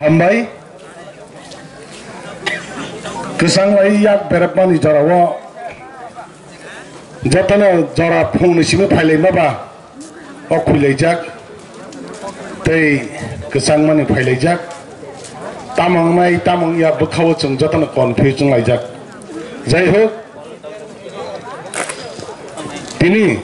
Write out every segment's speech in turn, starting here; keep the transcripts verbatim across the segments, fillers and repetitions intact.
Hambai. Kwchang lai yak berepmani jorao jotono jora phungni simi phailaima ba o khuilaijak tei kwchangmani phailaijak. Tamo wngnai tamo wngya bwkhao chwng jotono confuse wnglaijak. Jai hok, tini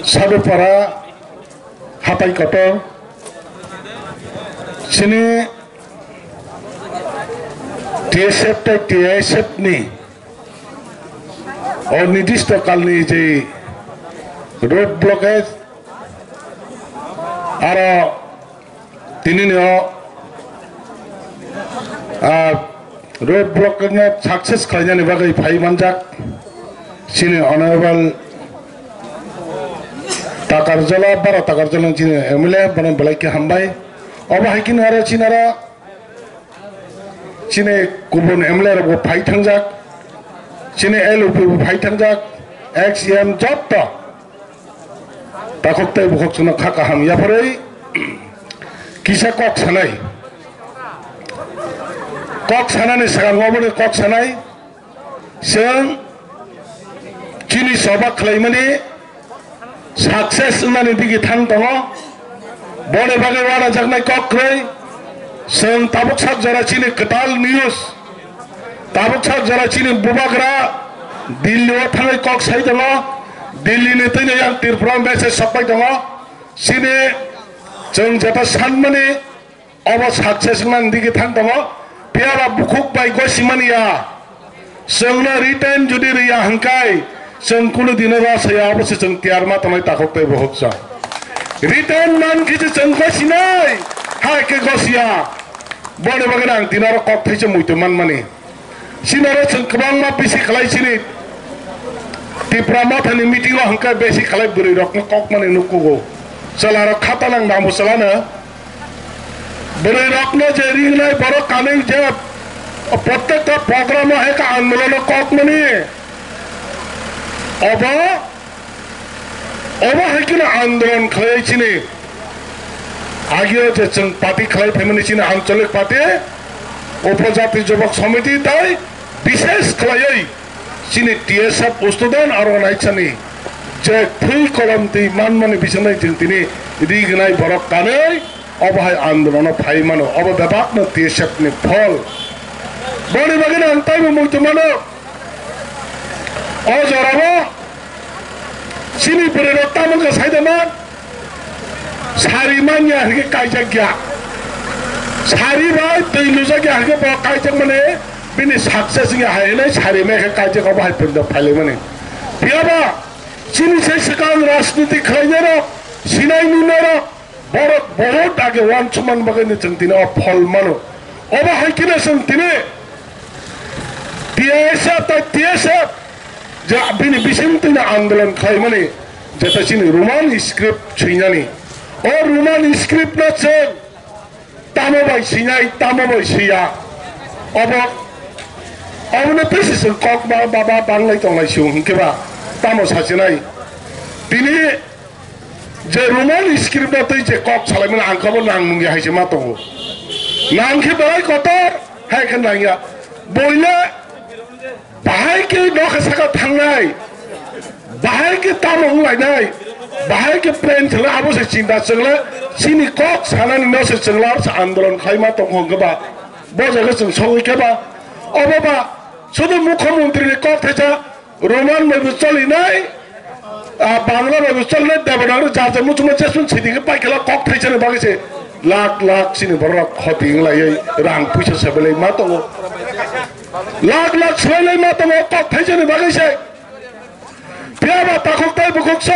Sadupara hatai kotor chini T S F tei T I S F ni o nirdisto kalni je road blockage aro tinini o, ah, road block no success khlainani bagwi phai manjak chini honorable Takarjala, Bara Takarjala chini M L A, bono belai khe hambai. Obo hai kheno aro chini aro chini kubun M L A rok bo phai thangjak, chini L O P bo phai thangjak, X M jotto. Takhuk tei bukhuk chwngno kha kaham yapharwi kisa kok sanai. Kok sanani swkang oboni kok sanai. Chwng chini choba khlaimani success wngnani digi thang tongo. Boni bagwi wanajaknai kok kwrwi. Chwng tabuk sak jora chini kwtal news. Tabuk sak jora chini bubagra Delhi o thangwi kok sai tongo. Delhi ni twino yang Tripura message sokpai tongo. Chini chwng jeta sanmani obo success wngna digi thang tongo. Phiya ba bukhuk bai gosimani ya. Chwngno written jodi riya hwnkhe chwng kunu dino rw saya, obo se chwng tiyar ma tongnai takhuk tei bukhuk sa. Written man khe se chwng gosinai, hai khe gosiya. Boni bagwi ang tini oro kok thaisa muitu manmani. Chini oro chwng kwbangma bisi khlai chini Tipra Mothani meeting o hwnkhe bisi khlai bwrwi rokno kokmani nukkugo. Chwla rok khata nang nang bo chwla no. Bwrwi rokno je ringnai borok kanwi je prottekta program o hai khe andolon o kokmani. Obo Obo hai kheno andolon khlai chini agio je chwng party khlai phaimani chini anchalik party, Upojati Jubak Samiti tai bishesh khlaiwi chini T S F student organization ni je thwi kolom twi manmani bisingtwi chwng tini rignai borok kanwi obo hai andolono phai mano, obo bebakno T S F ni phol. Boni bagwino ang taibo muitu mano. O jorao chini bwrwi rok tamo wngkha sai da man? Sari manya hwnkhe kaijak ya. Sari bai twi lujak ya hwnkhe bo kaijak mani bini success wngya hai hwnwi sari mai khe kaijak obo hai punda phailai mani. Phiya ba chini sai swkang rajniti khlainai rok, sinai nunai rok, borok bohot age uansukmani bagwi no chwng tini o phol mano. Obo hai kheno chwng tini T I S F tai T S F je bini bisingtwi no andolon khlaimani, jeta chini Roman script swinani. O Roman script no chwng tamo bai swinai, tamo bai swiya. Obo, obono twi se chwng kok ba, ba, ba, banglai tonglai sio hwnkhe ba tamo sachinai. Tini je Roman script no twi je kok salaimani ang khe bo nang nungya hai se ma tongo. Nang khe belai kotor, hai khe nangya. Boile bahai khe nokha saka thangnai, bahai khe tamo wnglainai, bahai khe plan chwngla abo se chinta chwngla chini kok sanani no se chwngla aro se andolon khlaima tongkho hwnkhe ba bo jaga chwng sogwi khe ba obo ba sudu mukhyamantri ni kok thaisa Roman bai bo cholinai, ah, Bangla bai bo cholinai, Devanagari jar jar muchungma jesmani sidi khe paikhala kok thaisani bagwi se lakh lakh chini borok khoti wnglaiwi rang puisa sebelai ma tongo. Lakh lakh sebelai ma tongo kok thaisani bagwi se. Phiya ba takhuk tai bukhuk so.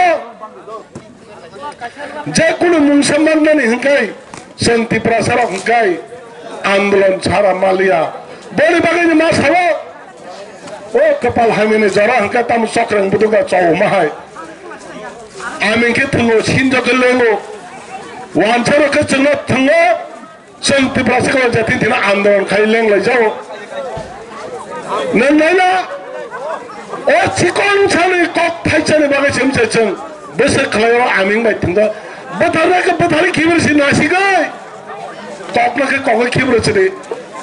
Je kunu mungsa manmani hwnkhe chwng Tiprasa rok hwnkhe andolon sara maliya. Boni bagwi ni ma sao, o kwpal hamyani jora hwnkhe tamo chokrang buduk da chao ma hai. Aming khe thwngo sinjo khe lengo. Wansa rok khe chwngno thwngo. Chwng Tiprasa khe jati thina andolon khai leng lai jao. Nang nai na o chikon sani kok thaisani bagwi se mse chwng bwswk khlai o aming bai thwngda. Bwtharna khe bwthari khibir si nasigwi. Kokno khe kokoi khibrwi chidi.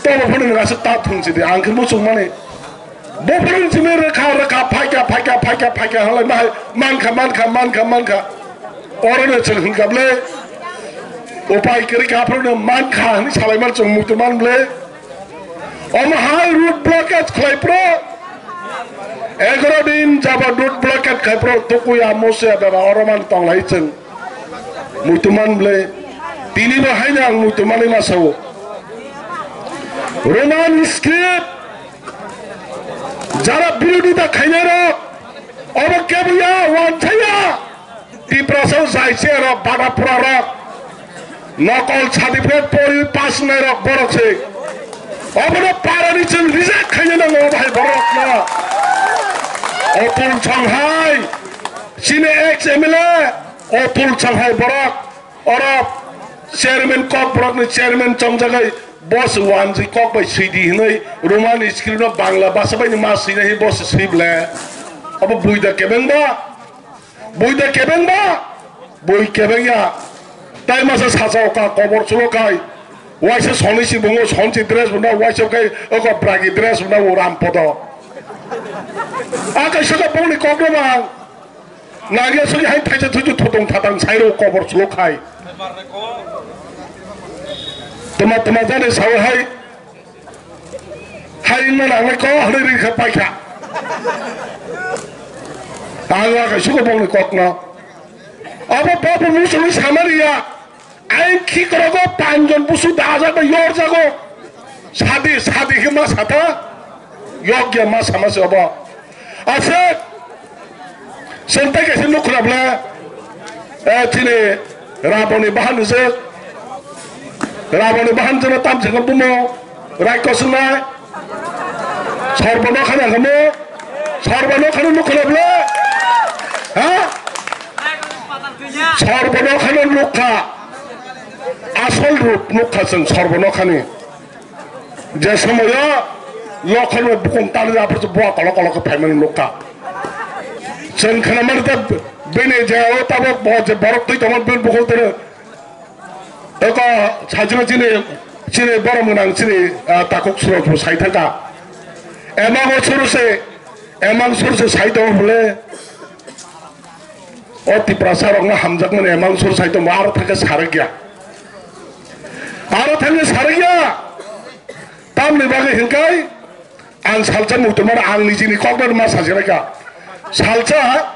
Tobo phano nwng aswk ta thung chidi. Ang khe muchung mani. Bo phano chini rwkha rwkha phaikha phaikha phaikha phaikha halai mahai mankha mankha mankha mankha. Orono chwng hwnkha ble. Upai kwrwi kha phano mankha hwnwi salai man chwng muitu man ble. Omo hai road blockage khlai phro. Egaroh din jaba road blockage khai phro tukuya musuya beba oro man tonglai chwng. Muitu man ble. Tini bo haino ang muitu manwi ma sao. Roman script jara birodita khainai rok obo kebo ya wansaya. Tiprasa o jaise rok bada pura rok nokol certificate pori pass nai rok borok se. Obono parani chwng reject khaina nango bahai borok no. Otul Songhai chini ex M L A Otul Songhai borok oro chairman kok borok ni chairman chongjagai boss wanji kok bai swidi hinoi Roman script no Bangla basa bai ni ma swinai boss swible. Obo buida kebeng ba. Buida kebeng ba, bui kebeng ya. Tai masa sacha oka kobor chulo kai. Waisa soni si bungo sonsi dress bunda waisa kai oko bragi dress bunda o ram podo. Aka saka bongni kokno bang. Nagia sugi hai thaisa thuju thutung thatang sairo kobor chulo kai. Tuma tuma jani sawi hai. Hai wngmano ang ko hwnwi ring kha paikha. Ang wa kaisa kok bongni kokno. Abo babu muchungwi samani ya. Ain khikorogo panjon busu dajak bai yorjago. Sadi sadi khe ma sata. Yokya ma sama se obo. Aswk. Chwng tei kaisa nuk khna bwle, eh, chini Raboni bahan se. Raboni bahan jeno tam jeno bumo. Raikos wngnai. Sorbo nokha nang kamo. Sorbo nokha nuk khna bwle. Ha? Sorbo nokha nuk kha. Asol rup nuk kha chwng sorbo nokhani. Je somoyo lokhorno bukung tali aphuru buwa kolok kolok khe phaimani nukha. Chwng khwnamani ta bini je o tabok bo je borok twi tongma bini bukung twi. Eko sajima chini, chini borom gwnang chini, ah, takhuk surok bo sai thangkha. Emango suru se, emang suru se sai tongo bole. O Tiprasa rokno hamjakmani emang sur sai tongo, aro thangkhe sarikya. Aro thangkhe sarikya. Tamni bagwi hinkai ang salsa muitu mano ang nijini kokno ma sajinai kha. Salsa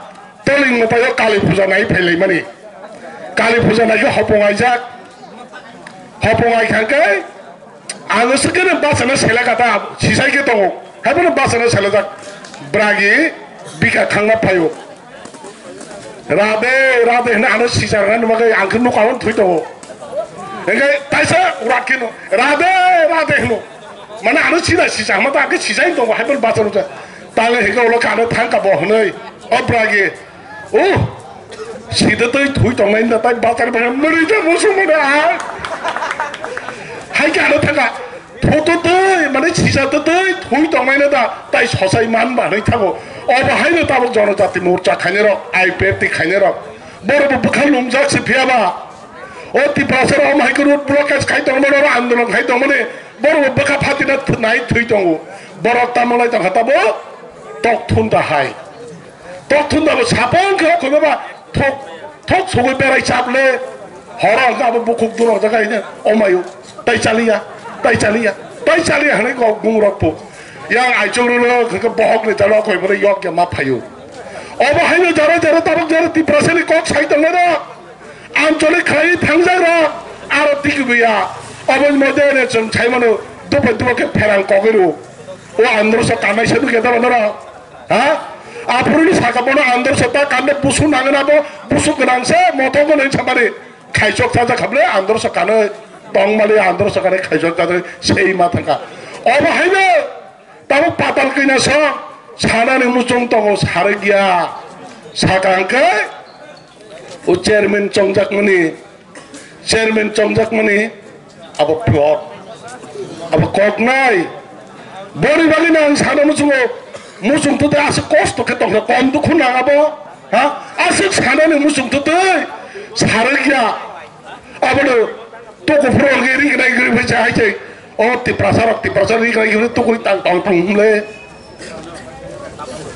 toling mwtaio Kali puja nai phailaimani. Kali puja nai khe hopong aijak. Hopong ai kha khe ang swkhe bachana selaka ta sisai khe tongo. Haiphano bachana selajak bragi bika khangna phaio. Rade, rade hwnwi ano sijak rwna nukha khe ang khe nukha hwn thwi tongo. Hwnkhe taisa urak khe no, rade, rade hwno. Mane ano sida sijak hwnma ta ang khe sijai tongo, hai phano bachar wngkha. Tale hwnkhe ulo khe ano thangkha bo hwnwi. O bragi, o, sida twi thwi tongnai da tai bachar bachar mwrwi da musu mane hai. Hai khe ano thangkha. Photo twi, mane sisa twi twi thui tongmani da, tai sosai man ba hwnwi thango. Obo haino tabuk Jonojati Morcha khainai rok, I P F T khainai rok. Borok bo bwkha lumjak se phiya ba. O Tiprasa rok omo hai khe road blockage khai tongmani, oro andolon khai tongmani, borok bo bwkha phatina th-, nai thwi tongo. Borok tamo lai tongkha tabo tok thun da hai. Tok thun da bo sapang khe khoi ba thok, thok sogwi berai chap le. Horo hwnkhe abo bukhuk durok jaga hino omayo. Tai chaliya, tai chaliya, tai chaliya hwnwi kok bung rok po. Yang aichung rwlo hwnkhe bohok ni jalo khoi bwrwi yok ya ma phaio. Obo haino jaro jaro tabuk jaro Tiprasa ni kok sai tongnai rok. Anchalik khlai thangjak rok. Aro tiki buya. Obo ni moddhe ne chwng sai mano dubai dubai khe pherang kogwi rw. O andro sa kanai sa dukhe daba noro. Ha? Aphuruni saka bono andro sa ta kande busu nangna bo busu gwnang se moto gwnang samari. Khaisok sajak kha ble andro sa kanai. Tongmali andro sa kanai khaisok sajak sei ma thangkha. Obo haino tabuk patal kina sa sanani muchung tongo sarikya. Saka hwnkhe o chairman chongjakmani Chairman chomjakmani abo plot, abo koknai. Boni bagwino ang sana muchungo, muchung twi aswk kosto khe tongkha, kom dukhu nang abo, ha? Aswk sanani muchung twi sarikya. Abono Tuku phuru hwnkhe ri gwnai gwnai phai cha hai se. O Tiprasa rok, Tiprasa ri gwnai gwnai tuku tang tong tong hwnle.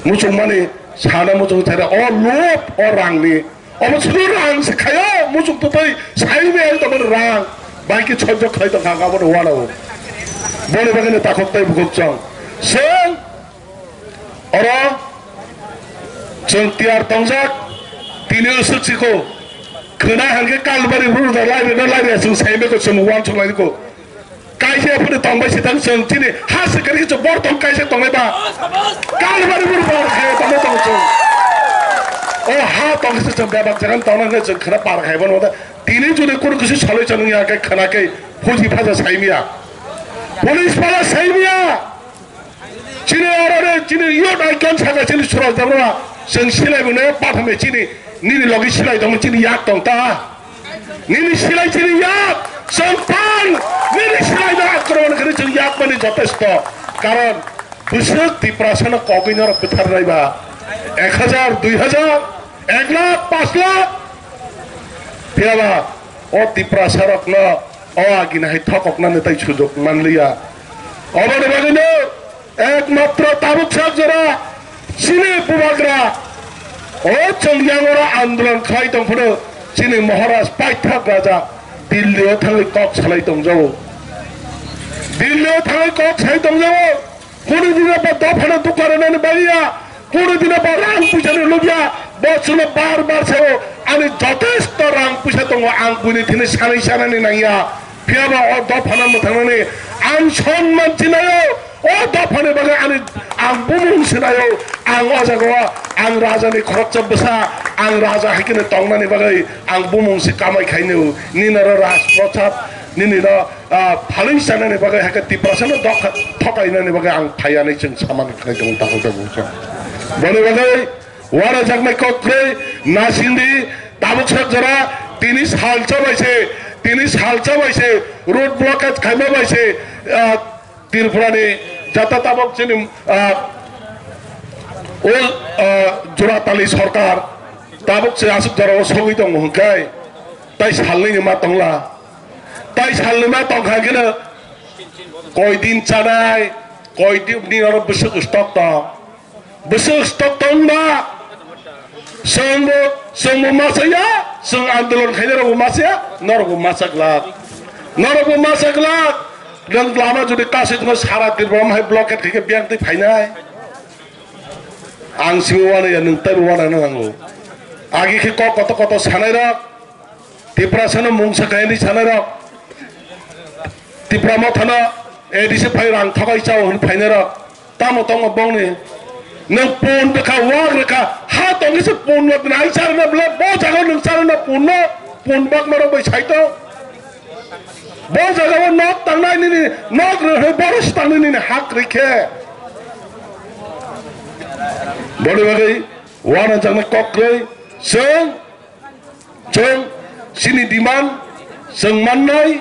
Muchung mani sana muchung thai o lob o rang ni. Omo sudu rang se khayo muchung tutai sai me ai tong rang. Bai ki chojok khai tong kha abo no wana o. Boni bagwi ni takhuk tai bukhuk chong. Seng Oro chwng tiyar tongjak, tini usuk siko. Khwna hwnkhe Kalbari bru da lairino lairya chwng saimeko chwng uansuk lairiko. Kaisa phano tongbai sitang chwng chini ha swkari chwng bor tong kaisa tongnai ba. Kalbari bru bor khe tongma tong chwng. O ha tongkhe chwng bebak jagan tongna hwnkhe chwng khwna par khai bono da. Tini jodi kunu kisi salai chwng ya khe khwna khe phuji phaja saimiya. Police pala saimiya. Chini oro re, chini youth icon saka chini Suraj Debbarma, chwng silai bune pathame chini, nini logi silai tongmo chini yak tong ta. Nini silai chini yak, chwng pan, nini silai no akromon khe chwng yak mani jotesto. Karon, bwswk Tiprasa no kogwi norok bwthar nai ba, ek hajar, dui hajar, ek lakh, panch lakh, phiya ba, o Tiprasa rok no o agini hai thokok nani tai sujok man liya. Oboni bagwi no, Ekmatro tabuk sak jora chini bubagra o chwng yang oro andolon khlai tong phano chini Maharaj paithak raja Delhi o thangwi kok salai tong jago. Delhi o thangwi kok sai tong jago. Kunu dino ba dophano dukha rwnani bagwi ya, kunu dino ba rang puisa ni lubya, bo chwngno bar bar sao ani jotesto rang puisa tongo, ang buini thini sanwi sanani nangya. Phiya ba o dophano mwthangnani ang sonman sinaio, o dophani bagwi ani ang bumung sinaio, ang o jaga o ang rajani khoroksa bwsa, ang raja hai kheno tongnani bagwi ang bumung se kamai khainio, nini oro Rajprasad, nini oro, ah, phalwi chanani bagwi hai khe Tiprasano dokha thokainani bagwi ang phaiya hinwi chwng samani khlai tongo takhuk tabuk chwng. Boni bagwi Uanajaknai kok kwrwi nasingdi, tabuk sak jora, tini salsa bai se, tini salsa bai se, road blockade khaima bai se, ah, Tripura ni jata tabuk chini, ah, ul, ah, Jora Tali sorkar tabuk se aswk jora o sogwi tongo hwnkhe, tai salnwi ni ma tongla, tai salnwi ma tongkha hwnkhe no koi din chanai, koi din ni oro bwswk stock tong. Bwswk stock tong ba? Chwngbo, chwngbo masa ya, chwng andolon khainai rokbo masa ya, norokbo masa glak. Norokbo masa glak. Nwng lama jodi kasui tongkha sara Tripura hai blockade khaikhe biyang twi phainai. Ang sibo wana ya, nwng taibo wana nango. Agi khe kok koto koto sanai rok. Tiprasano mungsa khaini sanai rok, Tipra Mothano A D C phai rang thokai chao hwn phainai rok, tamo tongma bongni nwng pun bwkha wak rwkha, ha tongwi se pun no nai charwna bwle bo jaga nwng charwna pun no, pun bakma rok bai saito. Bo jaga o nok tangnai nini nok rwhai boros tangni nini hak rikhe. Boni bagwi wana jaknai kok kwrwi chwng Chwng chini demand chwng mannai,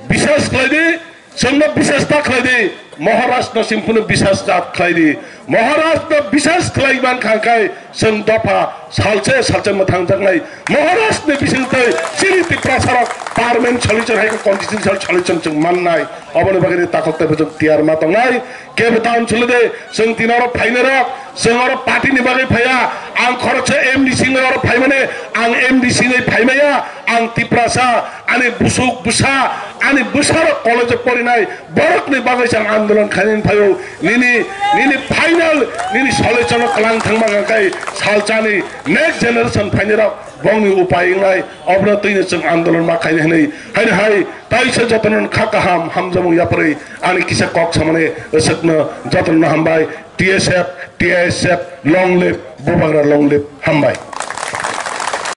bisas khlai di, chwngno bisas ta khlai di, Maharaj no sing phano bisas ta khlai di. Maharaj no bisas khlai man kha khe chwng dopha salse salse mwthang jaknai. Maharaj ni bising twi chini Tiprasa rok parliament solution hai khe constitution solution chwng mannai. Oboni bagwi ni takhuk tei bwswk tiyar ma tongnai. Kebo ta unsule de, chwng tini oro phainai rok, chwng oro party ni bagwi phaiya, ang khoroksa M D C wngwi oro phaimani, ang M D C wngwi phaimaya, ang Tiprasa, ani busuk bwsa, ani bwsarok college o porinai, borokni bagwi chwng andolon khainani phaio, nini, nini final, nini solution o kwlang thangma hwnkhai salsani next generation phainai rok, bongni upai wngnai, obono twino chwng andolon ma khainai hwnwi, haino hai, taisa jotono kha kaham, hamjakmung yapharwi, Ani kisa kok samani aswkno jotono hambai. T S F, T I S F, long live, Bubagra long live, hambai.